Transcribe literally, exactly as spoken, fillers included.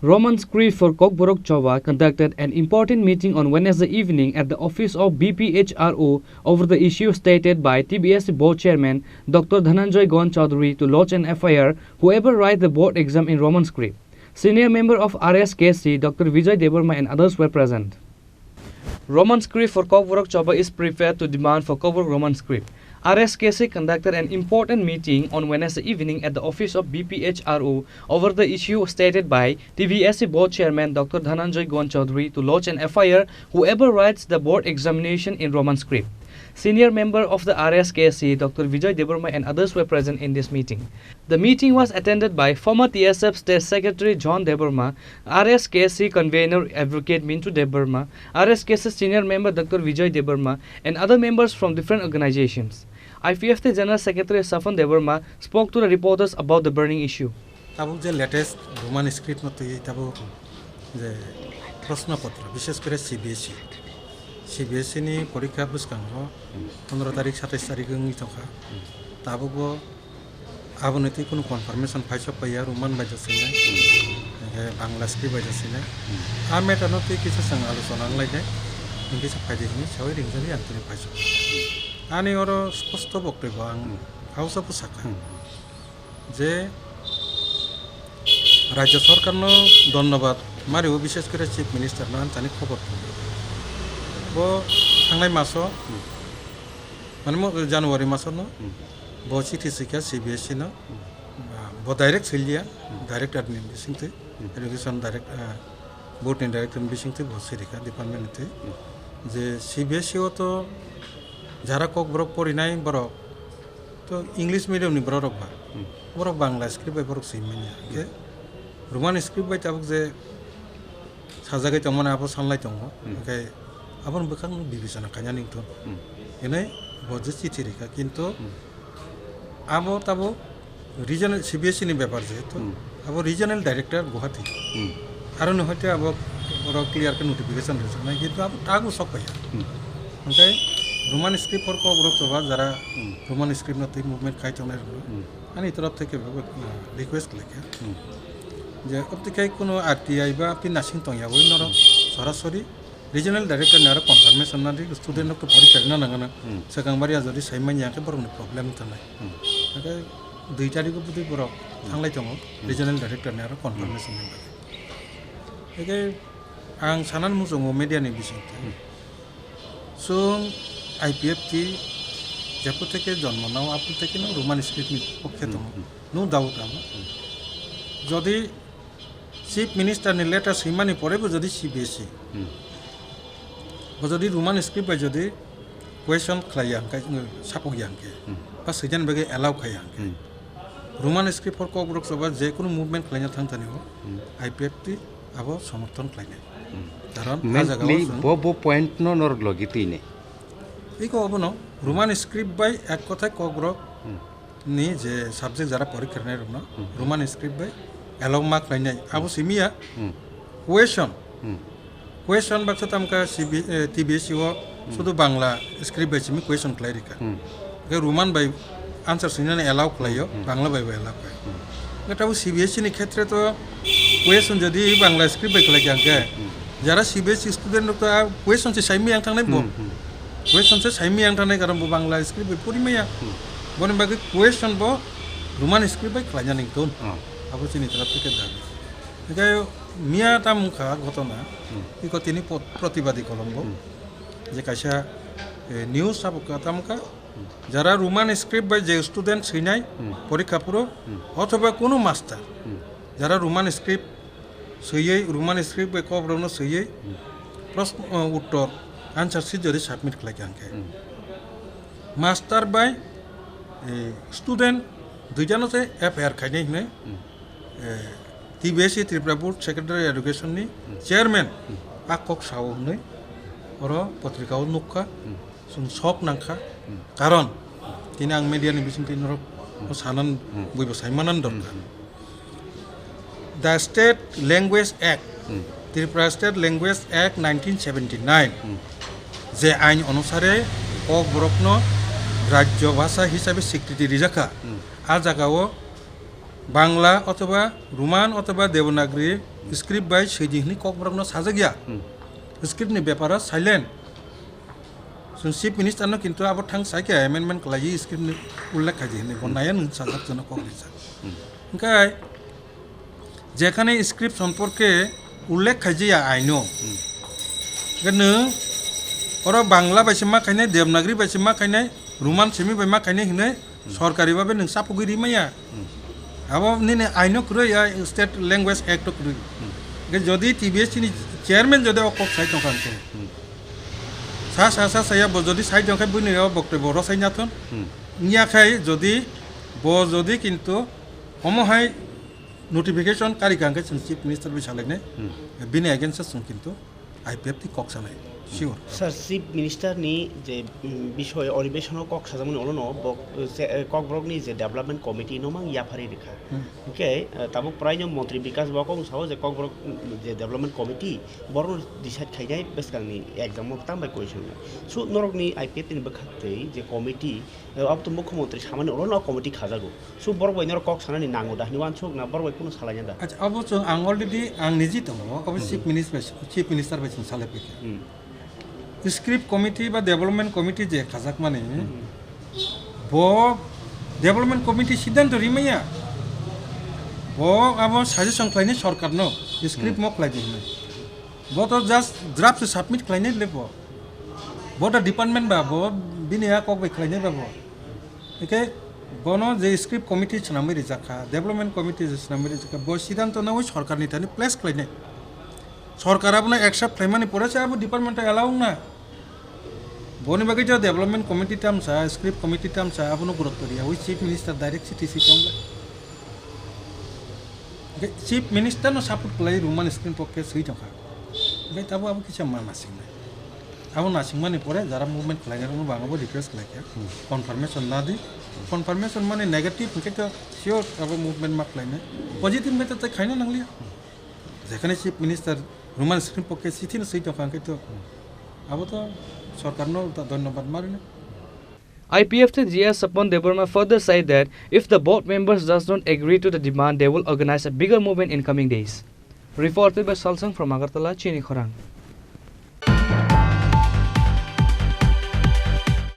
Roman script for Kokborok Choba conducted an important meeting on Wednesday evening at the office of B P H R O over the issue stated by T B S board chairman Doctor Dhananjay Gon Chaudhary to lodge an F I R, whoever writes the board exam in Roman script. Senior member of R S K C, Doctor Vijay Debbarma and others were present. Roman script for Kokborok Choba is prepared to demand for Kokborok Roman script. R S K C conducted an important meeting on Wednesday evening at the office of B P H R O over the issue stated by T B S C board chairman Doctor Dhananjay Gon Chaudhary to lodge an F I R, whoever writes the board examination in Roman script. Senior member of the R S K C, Doctor Vijay Debbarma and others were present in this meeting. The meeting was attended by former T S F State Secretary John Debbarma, R S K C convener Advocate Mintu Debbarma, R S K C senior member Doctor Vijay Debbarma, and other members from different organizations. I P F T General Secretary Safan Debbarma spoke to the reporters about the burning issue. Tabuk je latest Roman script no twi tabuk je proshno potro, bishes kore C B S E, C B S E ni porikha bwskango pondro tarik, satais tarik wngwi tongkha. Tabukbo aboni twi kunu confirmation phaisok paiya, Roman bai jasina, hingke Bangla script bai jasina. A matter no twi kisa chwng alochona wnglaide, hingke se phaidi hinwi sawi ringjali ang tini phaisok. Ani oro sposto boktoi bo ang hausa bwsakha. Je Rajya Sarkarno dhonnobad mario, bishes kore Chief Ministerno ang tani khobor tongo. Bo thangnai maso, mane mo January masono bo chithi swikha C B S E no, bo direct swiliya, director ni bisingtwi, education direct, ah, board ni director ni bisingtwi bo swirikha department ni twi. Je C B S E o to jara Kokborok porinai borok, to English medium ni borok rok ba, borok Bangla script bai borok swi manya. Hingke Roman script bai tabuk je sajagwi tongmani abo sanlai tongo. Hingke aboni bwkhak no bibechona khaina ningthun. Hinwi bo je chithi rikha, kintu abo tabuk regional C B S E ni bepar jehetu, abo regional director Guwahati. Aroni hoite abo oro clear khe notification rwjaknai, kintu abo tago sok paiya. Hingke Roman script for Kokborok Choba jara Roman script no twi movement khai tongnai rokno ani torof theke bo, uh, request khlaikha je obtikhai kuno R T I ba pin nasing tongya oi norok sorasori regional director ni aro confirmation na di, student rok to porikha rina nangana. Swkang baria jodi sai manya khe borok ni problem tongnai. Hingke dui tarikh o bwtwi borok thanglai tongo regional director ni aro confirmation ni bagwi. Hingke ang sanani muchungo media ni bisingtwi. Chwng I P F T jephru theke jonmo nao aphru theke no Roman script ni pokhe tongo. No doubt amo. Jodi Chief Minister ni letter swimani pore bo jodi C B S E, bo jodi Roman script bai jodi question khlaiya hwnkhe, sapokya hwnkhe, ba swinani bagwi allow khaiya hwnkhe, Roman script for Kokborok Choba je kunu movement khlaina thang thani o I P F T abo somorthon khlainai. Karon a jaga o mainly chwng bo, bo point no norok logi twi nai. Iko obono Roman script bai ek kothai Kokborok ni je subject jara porikha rwnai rokno Roman script bai allow ma khlainai, abo simi ya. Question, question baksa tamkha C B, eh, T B S E o sudu Bangla script bai simi question khlai rikha. Hwnkhe Roman bai answer swinani allow khlaio, Bangla bai bo allow khlai. Hwnkhe tabuk C B S E ni khetre to question jodi Bangla script bai khlai kha hwnkhe, jara C B S E student rok to a question se saimai yang thangnai bo. Question se saimai yang thangnai, karon bo Bangla script bai porimaya. Boni bagwi question bo Roman script bai khlaina nington. Abo chini taraf theke dabi. Hingke miya tamung kha ghotona, iko tini pot-, protibadi kolombo. Je kaisa, eh, news abo ka tamung kha, jara Roman script bai je student swinai porikha phuru, othoba kunu master, jara Roman script swiwi, Roman script bai kok rokno swiwi, proshno, uh, uttor, answer sheet jodi submit khlai kha hwnkhe. Master bai, eh, student duitano se F I R khainai hwnwi, eh, T B S E Tripura Board Secretary Education ni chairman a kok sao hwnwi oro potrika o nukha. Chwng sok nangkha, karon tini ang media ni bisingtwi norok o sanan, buibo saimanan dorkar. The State Language Act, Tripura State Language Act nineteen seventy nine, je ain onusare Kokborokno rajyo bhasha hisabe swikriti rijakha, a jagao Bangla othoba Roman othoba Devanagari script bai swi di hwnwi Kokborokno sajak ya. Hmm. Script ni beparo silent. Chwng Chief Minister no kintu abo thang sai khe amendment khlaiwi script ni ullekh khai di hwnwi bo Hmm. naya nwng sajak jano kok rijak. Hmm. Hwnkhe jekhane script somporke ullekh khaijiya aino. Hmm. Hwnkhe nwng oro Bangla bai se ma khainai, Devanagari bai se ma khainai, Roman simi bai ma khainai hwnwi Hmm. sorkari babe nwng chapugwi rimaya. Hmm. Abo nini aino kwrwi, a State Language Act o kwrwi. Hmm. Hwnkhe jodi T B S C ni chairman jodi o kok sai tongkha hwnkhe, Hmm. sa, sa, sa, saya bo jodi sai tongkha buini o boktoi bo rosai nathon. Hmm. Wngya khai jodi bo jodi kintu omo hai notification kari kha hwnkhe chwng Chief Minister bai salainai. Hmm. Bini against o chwng kintu I P F T kok sanai, sure. Sir, Chief Minister ni je, mm, bisoi oribesono kok sajakmani olono bo, eh, se, eh, Kokborok ni je development committee no mang yapharwi rikha. Hmm. Hwnkhe, eh, tabuk praino Montri Bikas bo kok sao je Kokborok, mm, je development committee borokno decide khainai bwskangni exam o tang bai question nai. So, norokni I P F T ni bwkhaktwi je committee, eh, abo to Mukhyamantri samani olono committee khajago. So, borok bai norok kok sanani nango da hwnwi uansuk na borok bai kunu salaina da? Acha, abo chwng ang already ang niji tongo, abo Hmm. Chief Minister bai, Chief Minister bai chwng salai paikha. Hmm. Script committee ba development committee je khajakmani, Hmm. bo development committee siddhanto rimaya. Bo abo suggestion khlainai sorkarno, script Hmm. mo khlai di hwnwi. Bo to just draft se submit khlainai le bo. Bo to department ba, bo bini a kok bai khlainai ba bo. Hwnkhe bono je script committee swnamwi rijak kha, development committee je swnamwi rijak kha, bo siddhanto nawi sorkarni thani place khlainai. Sorkar abono accept khlaimani pore se abo department o allow wngna. Boni bagwi je development committee tamsa, script committee tamsa, abono gurutto riya, wi Chief Minister direct C T C tongo. Hwnkhe Chief Minister no support khlai Roman script pokke swi tongkha. Hwnkhe tabo abo kisa ma nasingnai. Abo nasingmani pore jara movement khlainai rokno bo ang abo request khlaikha. Hmm. Confirmation na di. Confirmation mani negative hwnkhe to sure abo movement ma khlainai. Positive hwnkhe to tei khaina nangliya. Jekhane Chief Minister Roman script pokke sithino swi tongkha hwnkhe to abo to sorkarno ta dhonyobad ma rwnai. I P F T G S Sapon Debbarma further said that if the board members does not agree to the demand, they will organize a bigger movement in coming days. Reported by Salsang from Agartala, Chini Khorang.